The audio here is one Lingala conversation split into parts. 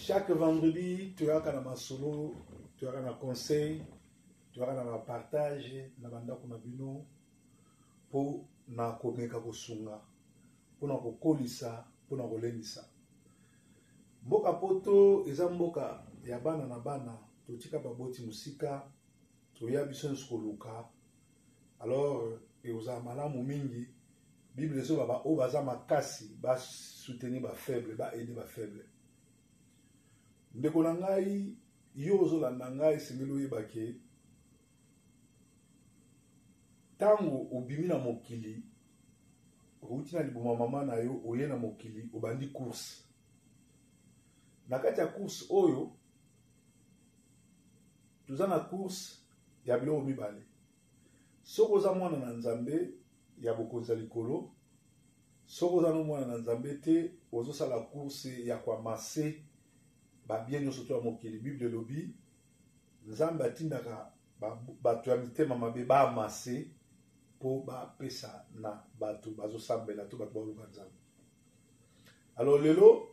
Chaque vendredi toyaka na masolo, toyaka na conseil, toyaka na bapartage na bandako na bino mpo na komeka kosunga, mpo na kokolisa, mpo na kolendisa. Mboka poto eza mboka ya bana na bana, totika baboti mosika, toya biso nyonso koluka. Alors ekozala malamu mingi Bible ezoba ba oyo baza makasi ba soutenir ba faible, ba aider ba faible. Ndeko na ngai, yo ozolanda ngai, esengeli oyeba ke ntango obimi na mokili, outi na liboma mama na yo, oye na mokili, obandi course. Na kati ya course oyo, toza na course ya biloko mibale. Soki oza mwana na Nzambe ya bokonzi ya likolo, soki oza no mwana na Nzambe te, ozosala course ya koamase babien nyonso to ya mokili. Bible elobi Nzambe atindaka bato ya mitema mabe baamase mpo bapesa na bato bazosambela to bato baluka Nzambe. Alors lelo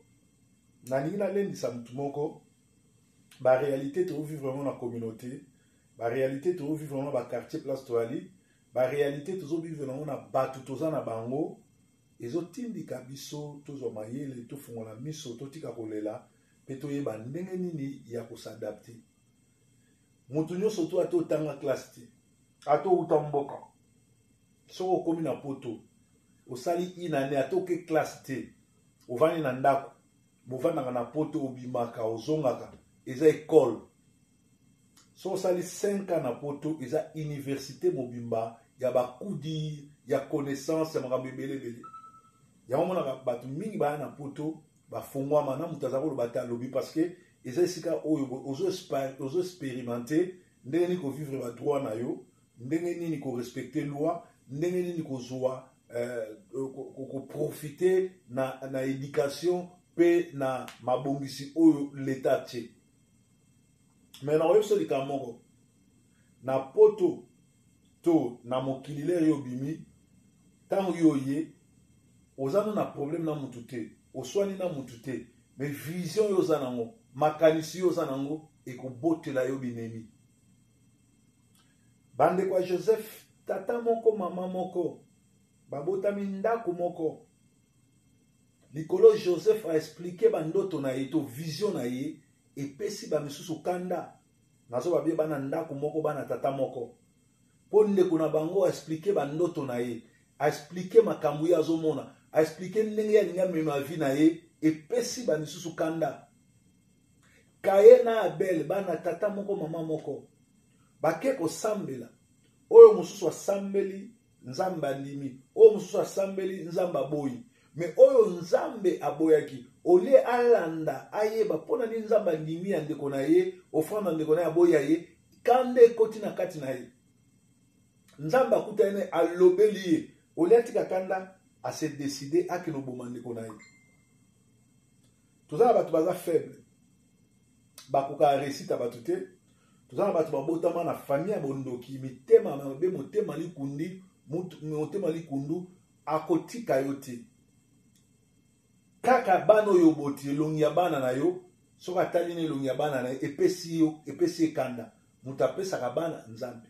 nalingi nalendisa motu moko ba réalité tozovivre yango na communauté, ba réalité tozovivre yango na ba quartier place toyali, ba réalité tozovivre yango na bato toza na bango, ezotindika biso tozwa mayele, tofungola miso, totika kolela mpe toyeba ndenge nini ya kosadapte. Moto nyonso to ata otanga classe te, ata outa mboka, soki okomi na poto osali une année, ata oke classe te, ovandi na ndako, bovandaka na poto, obimaka ozongaka, eza ekole. Soki osali 5 ans na poto, eza université mobimba ya bakudi ya connaissance ya makambo ebele ebele. Yango omonaka bato mingi baya na poto bafungwama na moto aza koloba te alobi, parce que eza esika oyo ozo experimente ndenge nini kovivre ba droit na yo, ndenge nini korespecte loi, ndenge nini kozwa koprofite na éducation mpe na mabongisi oyo leta atie. Me nakoyebi biso likambo moko, na poto to na mokili lere yo obimi, ntango yo oye oza no na problème na mutu te, oswani na mutu te, mais vision yo oza nango, makanisi yo oza nango ekobotela yo binemi. Bandeko ya Joseph, tata moko mama moko, babotami ndako moko. Likolo Joseph a expliquer bandoto na ye to vision na ye, epesi ba misusu kanda. Nazo babie bana ndako moko, bana tata moko, po ndeko na bango a expliquer bandoto na ye, a expliquer makambo ye azomona, a expliquer ndenge ye alingi amema vie na ye, epesi ba misusu kanda. Kaye na Abel, bana tata moko mama moko, bake kosambela. Oyo mosusu asambeli Nzambe andimi, oyo mosusu asambeli Nzambe aboyi. Me oyo Nzambe aboyaki, olie alanda ayeba mpo na nini Nzambe andimi ya ndeko na ye, offrande ya ndeko na ye aboyi ya ye, kanda ekoti na kati na ye. Nzambe akutani na ye, alobeli ye, olie atika kanda, ase decide akende oboma ndeko na ye. Toza na bato baza faible, bakokaka réussite ya bato te. Toza na bato babotama na famille ya bondoki, mitema mabe, motema likundi, motema likundu, akotika yo te. Kaka bana oyo oboti, elongi ya bana na yo, soki atali na elongi ya bana na ye, epesi yo, epesi ye kanda. Moto apesaka bana Nzambe.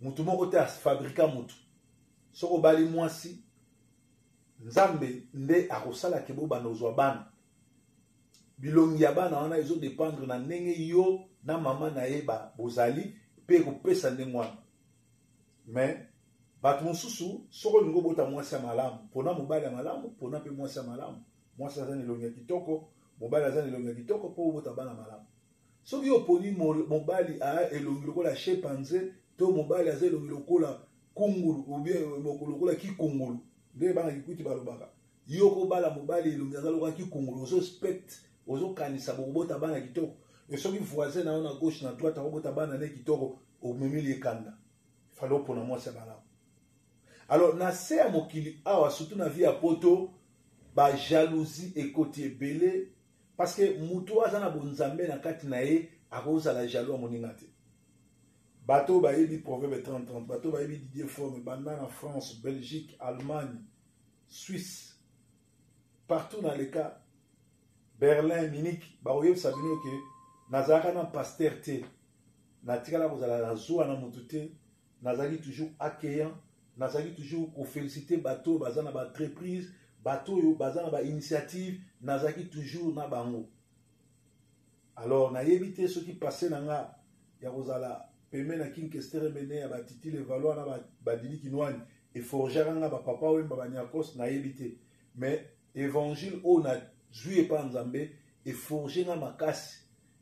Moto moko te afabrika moto. Soki obali mwasi, Nzambe nde akosala ke bobanda kozwa bana. Bilongi ya bana wana ezo dépendre na ndenge yo na mama na ye ba bozali, mpe ekopesa ndenge wana. Mais bato mosusu, soki olingi obota mwasi ya malamu, mpona mobali ya malamu, mpona mpe mwasi ya malamu. Mwasi aza na elongi ya kitoko, mobali aza na elongi ya kitoko, mpo obota bana malamu. Soki oponi mobali aya elongi lokola chimpanzé, to mobali aza elongi lokola kungulu, ou bien lokola kikungulu, nde bana kikwiti balobaka, yo kobala mobali elongi aza lokola kikungulu, ozo expect, ozokanisa bokobota bana kitoko. E soki voisin na yo na gauche na droite akobota bana ne kitoko, omemeli ye kanda. Fallait opona mwasi ya malamu. Alors na se ya mokili awa, surtout na vie ya poto, ba jalousie ekoti ebele, parce que mutu aza na bonzambe na kati na ye akozala jaloux ya moninga te. Bato bayebi Proverbe 30-30, bato bayebi Didier Forme, banda na France, Belgique, Allemagne, Suisse, partout na leka, Berlin, Munich, bakoyebisa bino ke nazalaka na pasteur te, natikala kozala na zuwa na motu te, nazalaki toujours accueillant, nazalaki toujours kofélicite bato oyo baza na baentreprise, bato oyo baza na bainitiative, nazalaki toujours na bango. Alors nayebi te soki passé na nga ya kozala pembe na King Kester Emene ya batiti Levallois na badili Kinwani eforgeaka nga bapapa Wemba baniakos, nayebi te, mais évangile oyo nazwi epa Nzambe eforge nga makasi.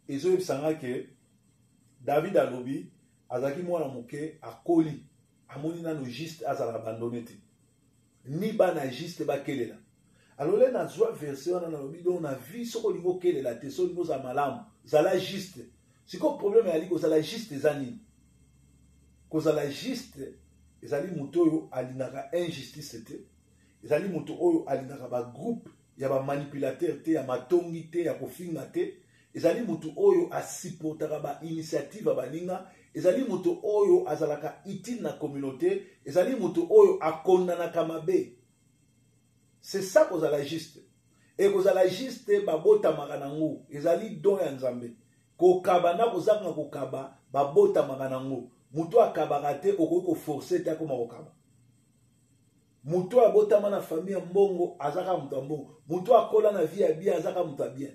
Ezoyebisa nga ke David alobi azalaki mwana moke, akoli, amoni nano juste azala abandonné te, ni bana juste bakelela. Alors le nazwa verset wana, nalobi donc na vie soki olingi okelela te, soki olingi ozala malamu, zala juste. Sikoyo problème eyali kozala juste eza nini? Kozala juste ezali moto oyo alingaka injustice te, ezali moto oyo alingaka bagroupe ya bamanipulateur te, ya matongi te, ya kofinga te, ezali moto oyo asupportaka bainitiative ya baninga, ezali moto oyo azalaka utile na communauté, ezali moto oyo akondanaka mabe. C'est ça kozala juste. E kozala juste babotamaka nango, ezali don ya Nzambe. Kokaba na kozanga kokaba babotamaka nango. Moto akabaka te, okoki koforce te akoma kokaba. Moto abotama na famille ya mbongo azaka moto ya mbongo, moto akola na vie ya bien azaka moto ya bien.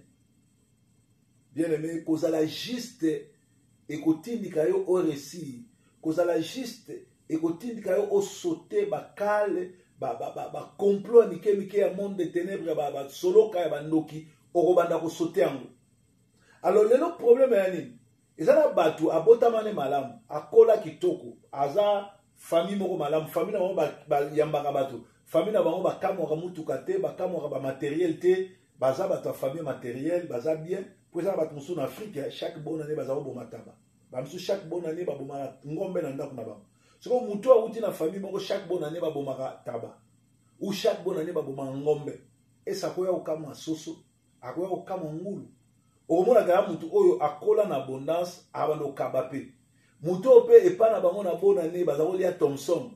Bien aimé, kozala juste ekotindika yo oresir, kozala juste ekotindika yo osote bakale bacomplot ya mike mike ya monde de ténèbres, basoloka ya bandoki, okobanda kosote yango. Alors lelo problème ya nini? Eza na bato abotama ne malamu, akola kitoko, aza famille moko malamu, famille na bango bayambaka bato, famille na bango bakamwaka mutuka te, bakamwaka bamateriel te, baza bato ya famille materiel, baza bien. Po eza na bato mosusu na Afrique, chaque bonne année baza koboma taba, bamosusu chaque bonne année babomaka ngombe na ndako na bango. Sikoyo motu awuti na famille moko chaque bonne année babomaka taba ou chaque bonne année babomaka ngombe, ese akoya kokamwa soso, akoya kokamwa ngulu. Okomonaka ya motu oyo akola na abondance abanda kokaba mpe motu oyo mpe epai na bango na bonne année baza kolia Thomson.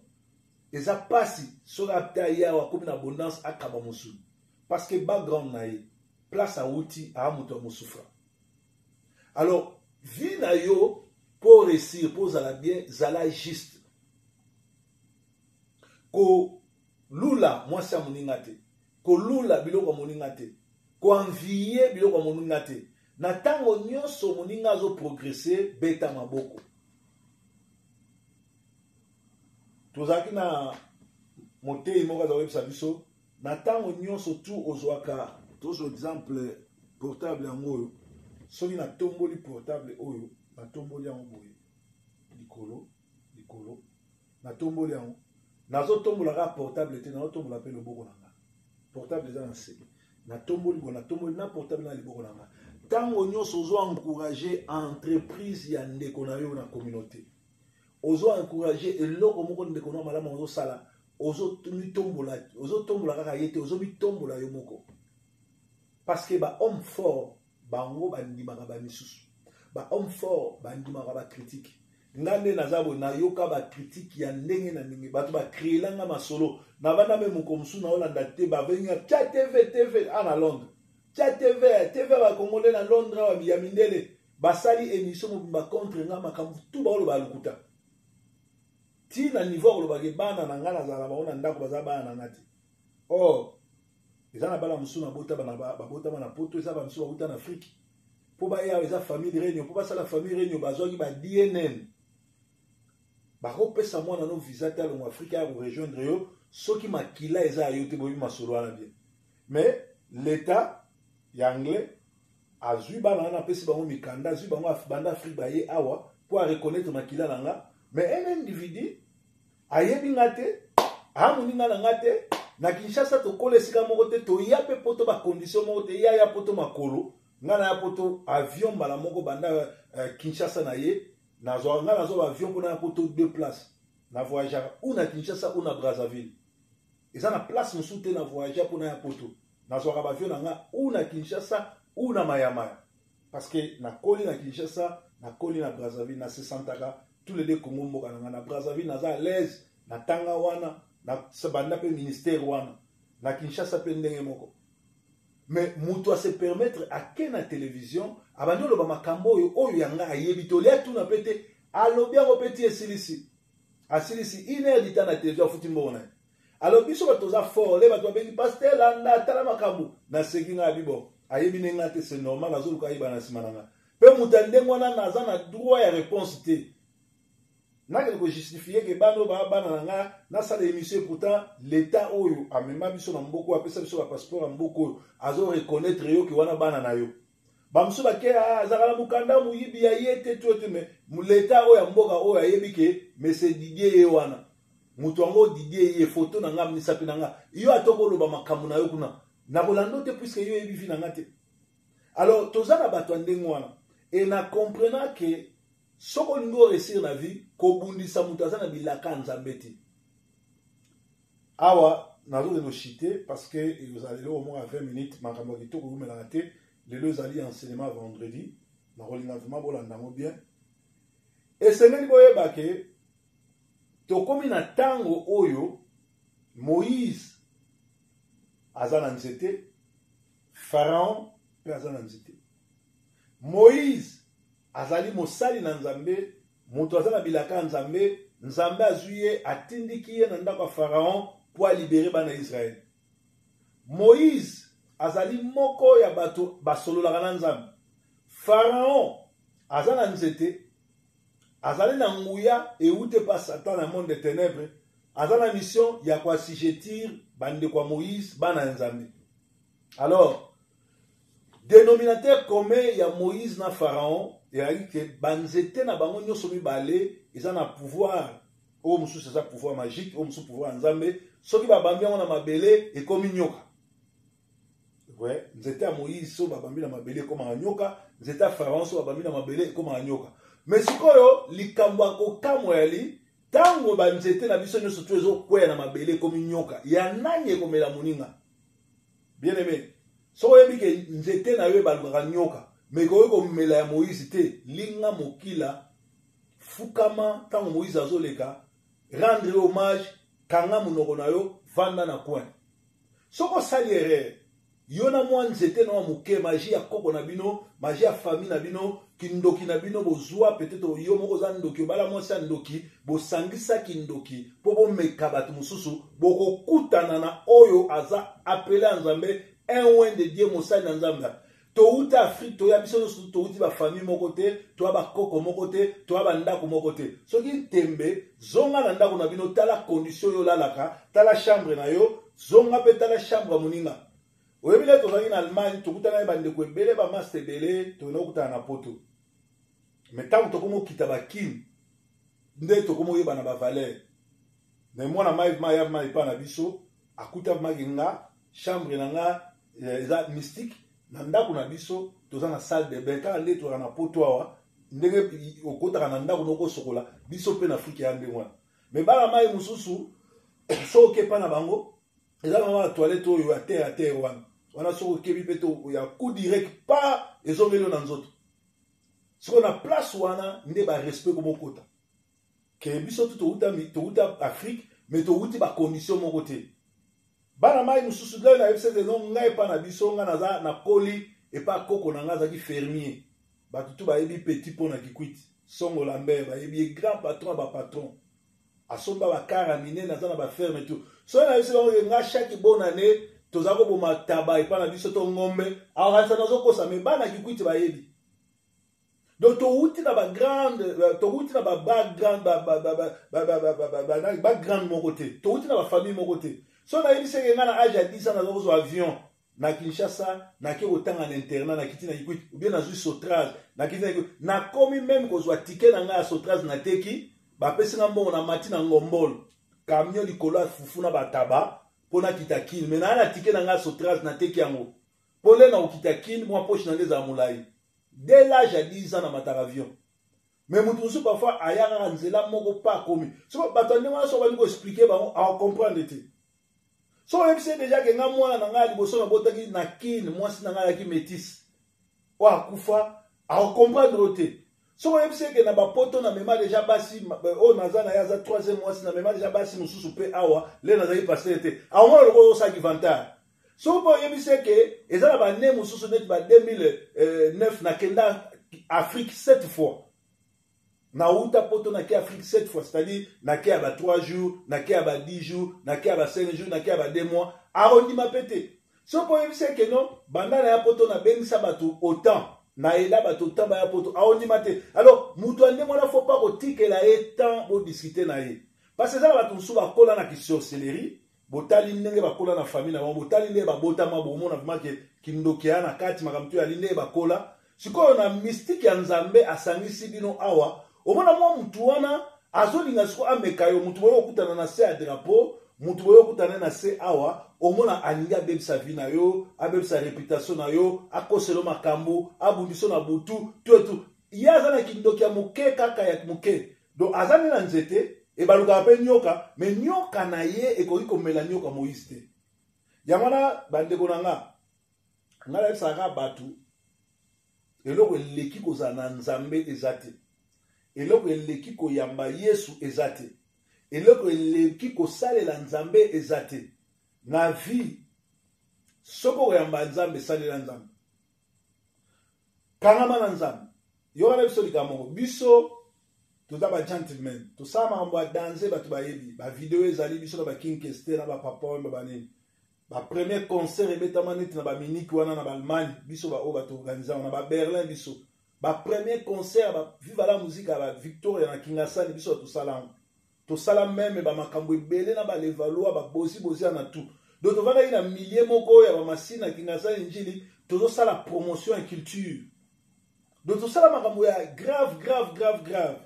Eza pasi soki ata ye awa akomi na abondance akaba mosuni, parce que background na ye, place awuti, aa moto ya mosufra. Alors vie na yo po réussir, po ozala bien, zala juste. Kolula mwasi ya moninga te, kolula biloko ya moninga te, koenvie biloko ya moninga te. Na ntango nyonso moninga azoprogresse, beta maboko. Tozalaki na motei moko aza koyebisa biso na ntango nyonso tu ozwaka, tozwa exemple portable yango oyo, soki natomboli portable oyo, natomboli yango boye likolo likolo, natomboli yango, nazotombola kaka portable te, nazotombola mpe loboko na nga. Portable eza na se, natomboli boye, natomboli na portable na liboko na nga. Ntango nyonso ozo encourage entreprise ya ndeko na yo na communauté, ozo encourage eloko moko ndeko na malamu ozosala, ozomitombola, ozotombola kaka ye te, ozomitombola yo moko. Parce que ba homme fort bango bandimaka ba misusu, ba homme fort bandimaka ba critique. Nga nde naza boye, nayoka ba critique ya ndenge na ndenge, bato bakreela nga masolo, navanda me moko mosusu naolanda te, babengi tia tv tv a na Londres, tia tv tv bakongole na Londres awa ya mindele, basali émission mobimba contre nga, makambo tu baoloba ya lokuta, ti na niveau ya kolobaka bana na nga nazala na bango na ndako baza bana na nga te. Or eza na bana mosusu babotama na poto, eza bamisusu bauta na Afrique mpo baya, eza famille réunion, mpo basala famille réunion bazwaki ba DNN. Bakopesa mwana no visa te alongo Afrique aya korejoindre yo soki makila eza ya yo te. Boyebi masolo wana bien. Mais l'état ya anglais azwi bana wana, apesi bango mikanda, azwi bango banda Afrique baye awa mpo areconnaître makila na nga. Mais un individu ayebi nga te, amoni nga na nga te, na Kinshasa tokola esika moko te, toya mpe poto bacondition moko te, ya ya poto makolo, nga na ya poto avion mbala moko banda Kinshasa na ye, nazwa nga nazwa baavion mpona ya poto deux places na voyageaka ou na Kinshasa ou na Brazzaville. Eza na place mosusu te na voyage mpona ya poto, nazwaka baavion na nga ou na Kinshasa ou na Mayamaya, parce que nakoli na Kinshasa, nakoli na Brazzaville, nasesantaka tous les deux Congo mboka na nga. Na Brazzaville naza à l'aise, natanga wana, na banda mpe ministère wana, na Kinshasa mpe ndenge moko. Mais moto ase permettre ake na télévision, abandi oloba makambo oyo oyo yanga ayebi te, olia tuna mpe te, alobi yango mpe ti esilisi, asilisi une heure du temps na télévision, afuti mbongo na ye. Alors biso bato toza fort le bato babengi pasteur landa tala makambo, naseki ngai abi bon, ayebi nde ngai te, c'est normal, azoluka ayeba na nsima na ngai. Mpe moto ya ndenge wana naza na droit ya réponse te, nakende kojustifie ke bana oyo baa bana na nga, nasala émission. Pourtant l'état oyo amema biso na mboka oyo, apesa biso bapasseport ya mboka oyo, azo reconnaître yo ke wana bana na yo. Bamosusu bake azalaka na mokanda moyibi ya ye te to te, mais l'état oyo ya mboka oyo ayebi ke monsieur Didier ye wana, moto yango Didier ye, foto na nga, misapi na nga, yo atoko oloba makambo na yo kuna, nakolanda te puisque yo oyebi vie na nga te. Alors toza na bato ya ndenge wana e na comprenant ke soki olingi oréussir na vie, kobundisa moto aza na bilaka ya Nzambe te. Awa nazokende koshite parce que ezala lelo moko ya 20 minutes, makambo ya kitoko eumelaka te. Lelo ezali enseignement vendredi, nakolinga vraiment bolanda yango bien. Esengeli boyeba ke tokomi na ntango oyo Moïse aza na nzete, Pharaon mpe aza na nzete. Moïse azali mosali na Nzambe, moto aza na bilaka ya Nzambe. Nzambe azwi ye, atindiki ye na ndako ya Pharaon mpo alibere bana ya Israele. Moïse azali moko ya bato basololaka na Nzambe. Pharaon aza na nzete, azali na nguya ewute pa Satan na monde de ténèbres, aza na mission ya koassujettir bandeko ya Moïse, bana ya Nzambe. Alors dénominateur commun ya Moïse na Pharaon ezalaki ke banzete na bango nyonso mibale eza na pouvoir oyo mosusu eza pouvoir magique, oyo mosusu pouvoir ya Nzambe. Soki babambi yango na mabele, ekomi nyoka. Ouais, nzete ya Moïse so babambi na mabele, ekomaka nyoka. Nzete ya Pharaon so babambi na mabele, ekomaka nyoka. Mais sikoyo likambo ya kokamwa yali, ntango banzete na biso nyonso to ezokweya na mabele, ekomi nyoka, ya nani ekomela moninga? Bien aimé, soki oyebi ke nzete na yo ebalukaka nyoka, mais ekoki komela ya Moïse te, linga mokila, fukama ntango Moïse azoleka, rendre hommage, kanga monoko na yo, vanda na coin. Soki osali erreur, yo na mwa nzete na wa moke, magie ya koko na bino, magie ya famille na bino, kindoki na bino bozwa, peut-être yo moko oza ndoki, obala mwasi ya ndoki, bosangisa kindoki mpo bomeka bato mosusu, bokokutana na oyo aza appelé ya Nzambe, un oint de Dieu, mosali na Nzambe. Touta Afrique, toya biso nyonso touti bafamille moko te, toya bakoko moko te, toya bandako moko te. Soki ntembe, zonga na ndako na bino, tala condition oyo olalaka, tala chambre na yo, zonga mpe tala chambre ya moninga. Oyebi nde tozalaki na Allemagne, tokutana ye bandeko ebele, bamaste ebele, tokenda kokutana na Poto. Mais ntango tokomi okita bakini nde tokomi oyeba na bavaleur. Mais mwana mai mai ya mai epai na biso akuta maki nga chambre na nga eza mystique. Na ndako na biso toza na salle de bain kaka nde tozalaka na Poto awa, ndenge okotaka na ndako nokosokola, biso mpe na Afrika ya ndenge wana. Mais bana mai mosusu, soki okepa na bango, eza na wana toilette oyo ya terre ya terre wana wana, soki okebi mpe to ya coup direct pa ezongeli yo na nzoto. Sikoyo na place wana nde barespect komokota ke biso tu touta Afrique, mais touti bacondition moko te. Bana mai mosusu lelo nayebisa ete no ngai epa na biso, ngai naza nakoli epa koko na ngai azalaki fermier. Bato tu bayebi petit mpo na Kikwit, Songo Lambert, bayebi ye, grand patron ya bapatron, asomba bakar ya minene, aza na baferme tout. Soki nayebisi bango ke ngai chaque bonne année toza koboma taba epa na biso to ngombe, akanisa nazokosa. Mais bana Kikwiti bayebi. Donc touti na bagrande, touti na babagrande, bagrande moko te, touti na bafamille moko te. So nayebisi eke ngai na age ya 10 ans naza kozwa avion na Kinshasa, nake kotanga na internat, nakiti na Kikwit, ou bien nazwi Sotrage, nakiti na Kikwit, nakomi meme kozwa ticket na ngai ya Sotrage, nateki, bapesi nga mbongo, na mati na ngombolo camion likolo ya fufu na bataba mpo nakita Kine. Mais naa na ticket na ngai ya Sotrage, nateki yango mpo le na kokita Kine, mwa poche na ngai ezala molai. Dès l'âge ya 10 ans namataka avion. Mais moto mosusu parfois aya kaka nzela moko pa akomi. Soki bato ya ndenge wana, soki bandi koexplike bango, aocomprendre te. So oyebisi ye deja ke nga mwana na ngai ya liboso nabotaki na Kine, mwasi na ngai ayaki métisse oyo akufa, aocomprendre yo te. Soki oyebisi eke na bapoto namema deja basi, oyo naza na ye aza troisième mwasi, namema deja basi mosusu mpe awa le nazali pasteur te, aomona lokola osalaki vantard. Soki mpe oyebisi eke eza na bane mosusu neti ba 2009 nakenda Afrique 7 fois, nauta poto nake Afrique 7 fois, c'est-à-dire nake ya ba 3 jours, nake ya ba 10 jours, nake ya ba 5 jours, nake ya ba 2 mois, akondima mpe te. Soki oyebisi eke no banda na ya poto nabengisa bato autant, nayeda bato autant baya poto, akondima te. Alors moto ya ndenge wana faut pas kotikela ye temps bodiscute na ye, parce que eza na bato mosusu bakola na kisorcellerie. Botali ndenge bakola na famille na bango, botali ndenge babotama, bomona vraiment ke kindoki ya na kati, makambo to yali ndenge bakola. Sikoyo na mystique ya Nzambe asangisi bino awa, omona mwa mutu wana azolinga sikoyo ameka yo. Mutu boye okutana na se ya drapeau, mutu boye okutana na se awa, omona alingi abebisa vie na yo, abebisa réputation na yo, akoselo makambo, abundiso na butu, tout et tout. Ye aza na kindoki ya moke, kaka ya moke. Donc aza nde na nzete ebalukaka mpe nyoka, me nyoka na ye ekoki komela nyoka Moïse te. Yango wana bandeko na nga, ngai nayebisaka bato, eloko eleki kozala na Nzambe eza te, eloko eleki koyamba Yesu eza te, eloko eleki kosalela Nzambe eza te. Na vie, soki okoyamba Nzambe, salela Nzambe, kangama na Nzambe. Yoka na biso likambo moko, biso toza ba gentlemen, tosala makambo ya danze, bato bayebi bavideo ezali biso na ba King Kester na bapapa oyo banini, ba premier concert ebetama neti na baminiki wana na baallemagne, biso baoyo bato organisa wana, baberlin, biso ba premier concert ba Viva la Musica, ba Victoria na Kingasani, biso tosala yango. Tosala meme bamakambo ebele na balevalua, babozi bozi na tout. Donc tovandaki na milieu moko ya bamasini na Kingasani, Njili, tozosala promotion ya culture. Donc tosala makambo ya grave, grave, grave, grave.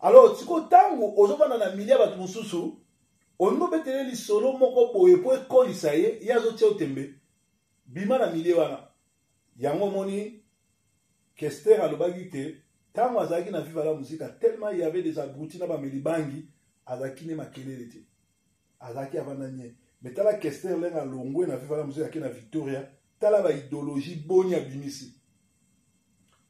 Alors sikoyo ntango ozovanda na milieu ya bato mosusu, olingi obetele lisolo moko boye mpo ekolisa ye, ye azotia yo tembe, bima na milieu wana. Yango omoni Kester alobaki ke ntango azalaki na Viva la Musica, tellement il y avait des abrutis na bameli bangi, azalaki ne makelele te, azalaki avanda nye. Mais tala Kester ndenge alongwe na Viva la Musica, ake na Victoria, tala ba idéologie boni abimisi.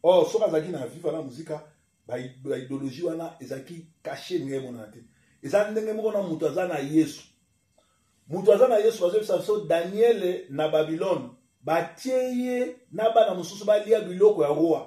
Or soki azalaki na Viva la Musica, ba idéologie wana ezalaki caché, ndenge emonana te. Eza ndenge moko na moto aza na Yesu. Moto aza na Yesu, bazoyebisa biso Daniele na Babylone, batie ye na bana mosusu balia biloko ya roi.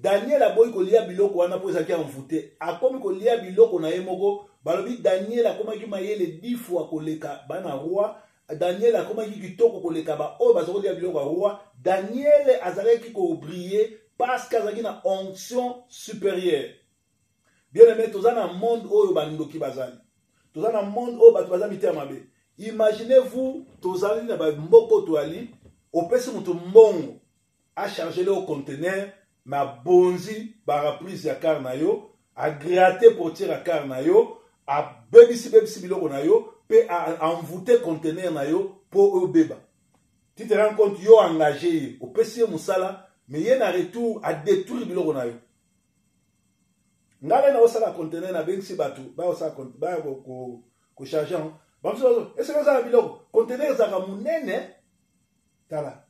Daniel aboyi kolia biloko wana mpo ezalaki envoûté. Akomi kolia biloko na ye moko. Balobi Daniel akomaki mayele 10 fois koleka bana roi. Daniel akomaki kitoko koleka ba oyo baza kolia biloko ya roi. Daniel azalaki kobriller parce que azalaki na onction supérieure. Bien aimé, toza na monde oyo bandoki bazali, toza na monde oyo bato baza mitema mabe. Imaginez-vous, tozali na bamboka toali, opesi moto mbongo achargele yo conteneur, me abonzi baraprise ya car na yo, agrate portière ya car na yo, abebisi bebisi biloko na yo mpe envoûte conteneur na yo mpo obeba. Tu te rends compte, yo engagé ye, opesi ye mosala, mais ye na retour adétruire biloko na yo. Ngai na osala conteneur, nabengisi bato baya kocharge yango, bamosusu eseke ozala biloko, conteneur ezalaka monene. Tala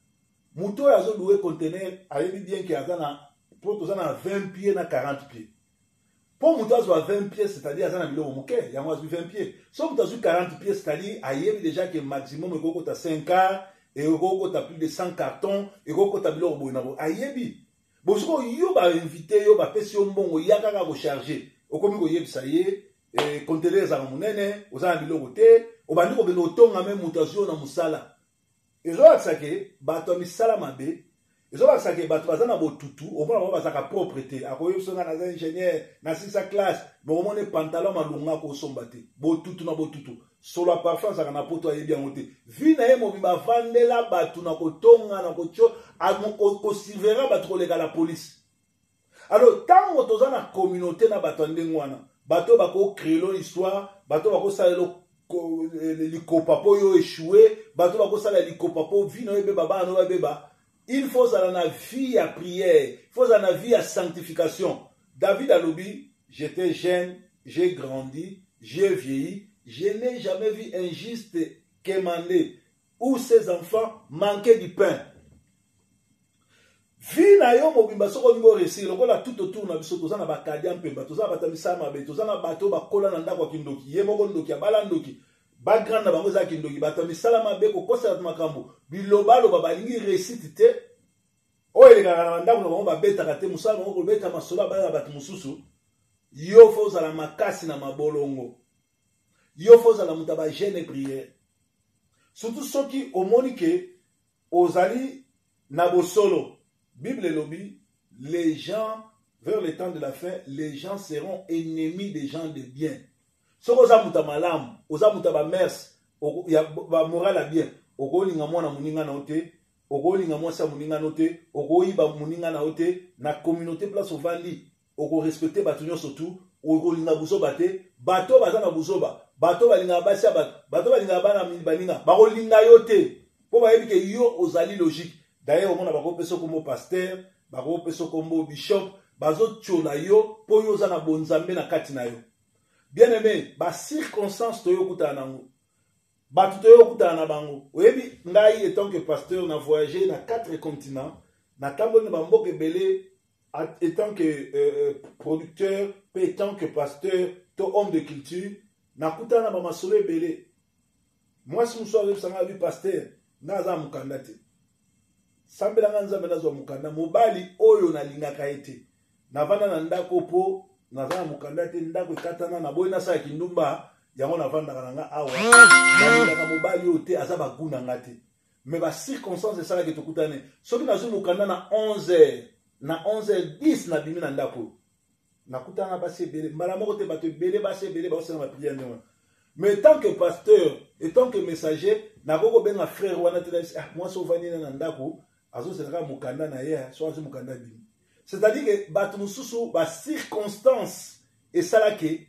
moto oyo azolouer conteneur ayebi bien ke aza na mpo toza na 20 pieds na 40 pieds. Mpo moto azwa 20 pieds, c'est-à-dire aza na biloko moke, yango azwi 20 pieds. So moto azwi 40 pieds, c'est-à-dire ayebi déjà ke maximum ekoki kota 5 car, ekoki kota plus de 100 cartons, ekoki kota biloko boye na boye, ayebi. Bo sikoyo yo bainvite yo, bapesi yo mbongo, ya kaka kocharge, okomi koyebisa ye conteneur ezalaka monene, oza na biloko te, obandi kokende kotonga. Me moto azwi yo na mosala, ezolakisa ke bato ya misala mabe, ezolakisa ke bato baza na botutu. Omona bango bazalaka propre te. Akoyebisa nga naza ingénieur, nasilisa classe, mais omoni pantalon malonga akosomba te, botutu na botutu. Solo ya parfum azalaka na poto, ayebi yango te. Vie na ye mobimba avandela bato na kotonga na kotio, kosurveiller bato koleka la police. Alors ntango toza na communauté na bato ya ndenge wana, bato oyo bakocréer histoire, bato oyo bakosalela likopa mpo yo échoué, bato bakosala likopa mpo vie na yo ebeba, bana no babeba, il faut ozala na vie ya prière, il faut ozala na vie ya sanctification. David alobi: "J'étais jeune, j'ai grandi, j'ai vieilli, je n'ai jamais vu un juste quémander ou ses enfants manquer du pain." Vie na yo mobimba, soki olingi oréussir, lokola tout autour na biso toza na bakadia mpemba, toza na bato ya misala mabe, toza na bato oyo bakola na ndako ya kindoki, ye moko ndoki, abala ndoki. Background na bango eza kindoki, bato ya misala mabe, kokosa bato makambo, bilobaloba, balingi réussite te. Oyo elekaka na bandako na bango babetaka te, mosala bango kobeta masolo ya bana ya bato mosusu. Yo fo ozala makasi na mabolongo, yo fo ozala moto ya ba jeune prière, surtout soki omoni ke ozali na bosolo. Bible elobi, les gens vers le temps de la fin, les gens seront ennemis des gens de bien. Soki oza moto ya malamu, oza moto ya bamers ya bamoral ya bien, okolinga mwana moninga na yo te, okolinga mwasi ya moninga na yo te, okoyiba moninga na yo te. Na communauté place ovandi, okorespecte bato nyonso tu, okolinga buzoba te. Bato baza na buzoba, bato balingaka basi ya bato, bato balingaka bana baninga, bakolinga yo te, mpo bayebi ke yo ozali logique. D'ailleurs omona bakopesa kombo pasteur, bakopesa kombo bishop, bazotiola yo mpo yo oza na bonzambe na kati na yo. Bien aimé, ba circonstances toyo okutana nango, bato toyo okutana na bango. Oyebi ngai etant que pasteur na voyage na quatre continents, natamboli na bamboka ebele etant que producteur mpe etant que pasteur to homme de culture, nakutana na bamasolo ebele. Mwasi mosusu azoyebisa ngai, abi pasteur, ngai aza na mokanda te, sambela ngai Nzambe nazwa mokanda. Mobali oyo nalingaka ye te, navanda na ndako mpo naza na mokanda te, ndako ekatana, naboyi nasala kindumba, yango navandaka na nga awa. Nalingaka mobali oyo te, aza bagu na nga te, mais bacirconstance esalaki tokutani. Soki nazwi mokanda na 11 heures, na 11 heures 10 nabimi na ndako oyo, nakutana na basi ebele mbala moko te, bato ebele, basi ebele baosala bapriere ndenge wana. Mais tant que pasteur et tant que messager, nakoki kobenga frère wana te, nayebisi, ah, mwasi ovandi na ndako, azozela kaka mokanda na ye, so azwi mokanda abimi. C'est-à-dire que bato mosusu bacirconstance esalaki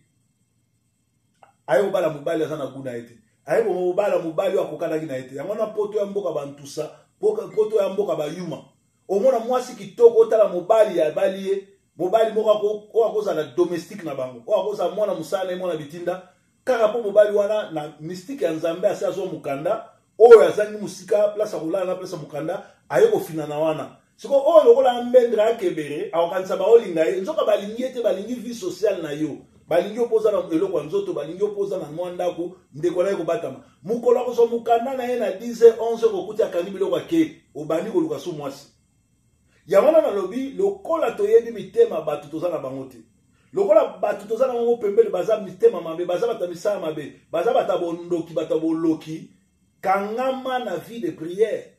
aye kobala mobali aza na gu na ye te, aye kobala mobali oyo akokanaki na ye te. Yango wana poto ya mboka bantusa, poto ya mboka bayuma, omona mwasi kitoko, otala mobali abali ye, mobali moko oyo akozala domestique na bango, oyo akozala mwana mosala na ye, mwana bitinda kaka, mpo mobali wana na mystique ya Nzambe asi azwa mokanda oyo azangi mosika place ya kolala na place ya mokanda, aye kofinana wana. Sikoyo oyo lokola mbendre akebere, akokanisa baolinga ye, nzoka balingi ye te, balingi vie sociale na yo, balingi yo mpo oza na eloko ya nzoto, balingi yo mpo oza na mwa ndako. Ndeko na ye kobatama, mokolo akozwa mokanda na ye na 10 11, kokuti akangi biloko, ake, obandi koluka so mwasi. Yango wana nalobi, lokola toyebi mitema bato toza na bango te, lokola bato toza na bango pembeni baza mitema mabe, baza bato ya misala mabe, baza bato ya bondoki, bato ya boloki, kangama na vie de prière,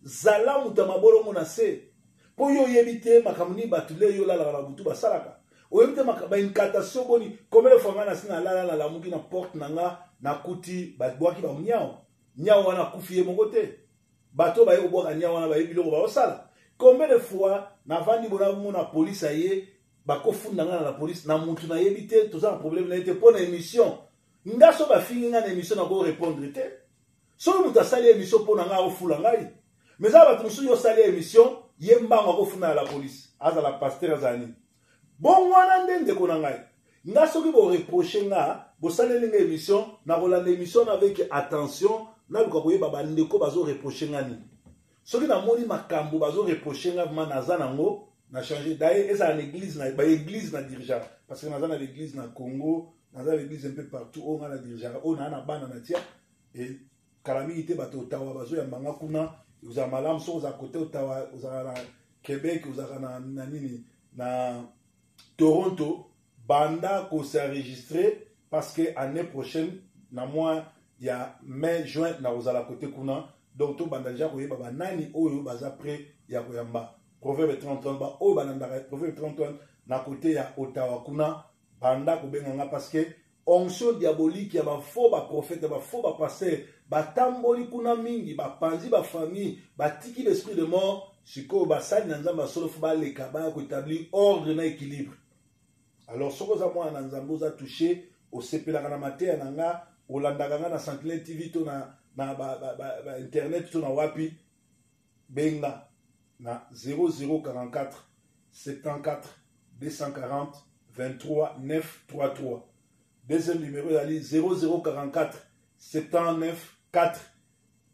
zala moto ya mabolongo na se, mpo yo oyebi te makambo nini bato le yo olalaka na butu basalaka. Oyebi te baincantation boni. Combien de fois ngai nasi nalala, nalamuki na porte na nga, nakuti babwaki banyao. Nyao wana akufi ye moko te, bato baye kobwaka nyao wana bayebi biloko baosala. Combien de fois navandi bona mona polise aye, bakofunda ngai na la police na mutu nayebi te, toza na problème na ye te, mpo na émission. Nga so bafingi ngai na émission, nako répondre te. Soki moto asali émission mpo na ngai, akofula ngai. Mais eza bato mosusu, yo osali émission, ye mbango akofunda na la police, azala pasteur, azala nini. Bongo wana nde ndeko na ngai, nga soki boreproche nga, bosaleli nga émission, nakolanda émission na avec attention, naluka koyeba bandeko bazoreproche nga nini. Soki namoni makambo bazoreproche nga vraiment naza nango, na change. D'ailleurs ezala na église, na baéglise na dirigeant, parce que naza na l'église na Congo, naza na l'église un peu partout oyo nga na dirigeaka, oyo naa na bana na tia. E kala mingi te, bato Ottawa bazoyamba nga kuna. Ozala malamu soki ozala kote Ottawa, ozalaka na Québec, ozalaka na nini, na Toronto, banda kosenregistre, parce que année prochaine na mois ya mai, juin, nakozala kote kuna. Donc tobanda deja koyeba banani oyo baza prêt ya koyamba Proverbe 30, ba oyo balandaka Proverbe 30 na kote ya Ottawa kuna, banda kobenga nga, parce que onction diabolique ya bafaux baprophète, ya bafaux bapasteur batamboli kuna mingi, bapanzi bafamille, batiki l'esprit de mort. Sikoyo basali na Nzambe ya solo fo baleka, baya koétablir ordre na équilibre. Alors soki oza mwana na Nzambe, oza touché, osepelaka na mateya na nga, olandaka nga na Sentinelle TV to na ba internet to na wapi, benga na 0044 74 240 23 933. Deuxième numéro ezali 0044 79 4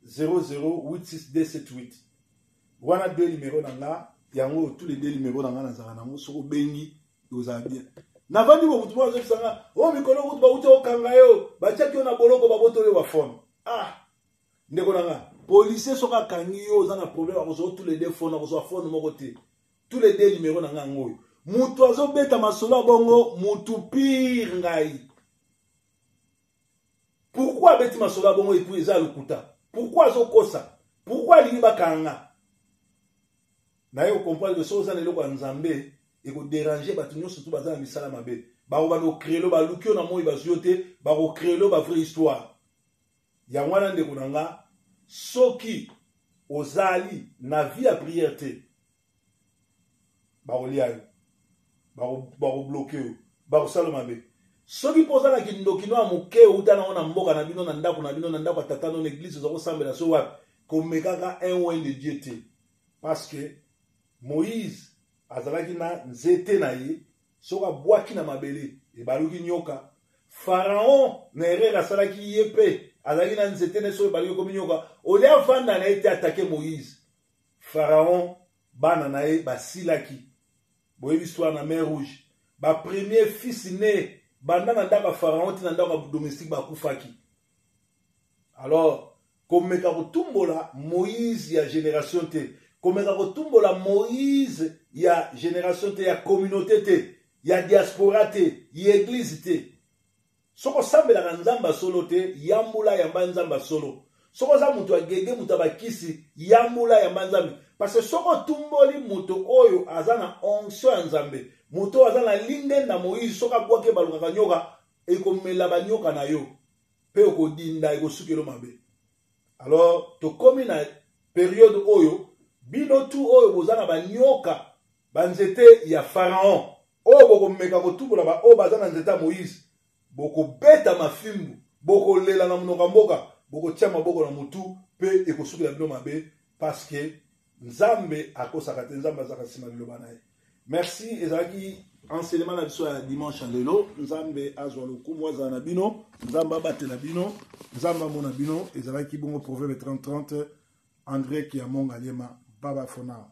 00 86 278. Wana deux numéro na nga yango, tous les deux numéro na nga nazalaka nango. Soki obengi, ozala bien. Navandi bo mutu moko azobisa nga, o oh, mikolo kutu bauti okanga yo, batiaki yo na boloko babotoli yo bafone. Ah! Ndeko na nga, policier soki akangi yo oza na problème akozwa tous les deux phone, akozwa phone moko te. Tous les deux numéro na nga yango oyo. Mutu azobeta masolo ya bongo, mutu pire ngai. Pourquoi abeti masolo ya bongo et puis eza lokuta? Pourquoi azokosa? Pourquoi alingi bakanga? Naye ocomprendre que soki oza na eloko ya Nzambe ekoderange bato nyonso tu baza na misala mabe. Bakobanda kocreelo baluki yo na moi bazwi yo te, bakocreelo ba vraie histoire. Yango wana ndeko na nga, soki ozali na vie ya prière te, bakolia yo, bakobloke yo, bakosala mabe. Soki mpo oza na kindoki no ya moke outa nango na mboka na bino, na ndako na bino, na ndako ya tata no, na eglise oza kosambela so wapi, komekaka un oint de Dieu te. Parce que Moïse azalaki na nzete na ye, soki abwaki na mabele ebaluki nyoka. Pharaon na erreur asalaki ye mpe azalaki na nzete na ye, soki ebaluki ekomi nyoka, olie avanda na ye te atake Moïse. Pharaon bana na ye basilaki. Boyebi histoire na mer Rouge, ba premier fils né banda na ndako ya Pharaon ti na ndako ya domestique bakufaki. Alors komeka kotumbola Moïse ya génération te, komeka kotumbola Moïse ya génération te, ya communauté te, ya diaspora te, ya église te. Soki osambelaka Nzambe ya solo te, yambula yamba Nzambe ya solo. Soki oza moto ya gege, moto ya bakisi, yambula yamba Nzambe. Parce que soki otumboli moto oyo aza na onction ya Nzambe, moto oyo aza na lingenda Moïse, soki abwaki ebalukaka nyoka, ekomela banyoka na yo mpe okodinda, ekosukelo mabe. Alors tokomi na periode oyo bino tu oyo boza na banyoka, banzete ya Pharaon, oyo bokomeka kotumbola ba oyo baza na nzete ya Moïse, bokobeta mafimbu, bokolela na monoko ya mboka, bokotia maboko na mutu mpe ekosukela bino mabe, parce que Nzambe akosaka te, Nzambe azaka nsima liloba na ye. Merci, ezalaki enseignement na biso ya dimanche ya lelo. Nzambe azwa lokumu, azala na bino, Nzambe abatela bino, Nzambe amona bino. Ezalaki bongo Proverbe 30-30, André Kiamonga Liema. Bye bye for now.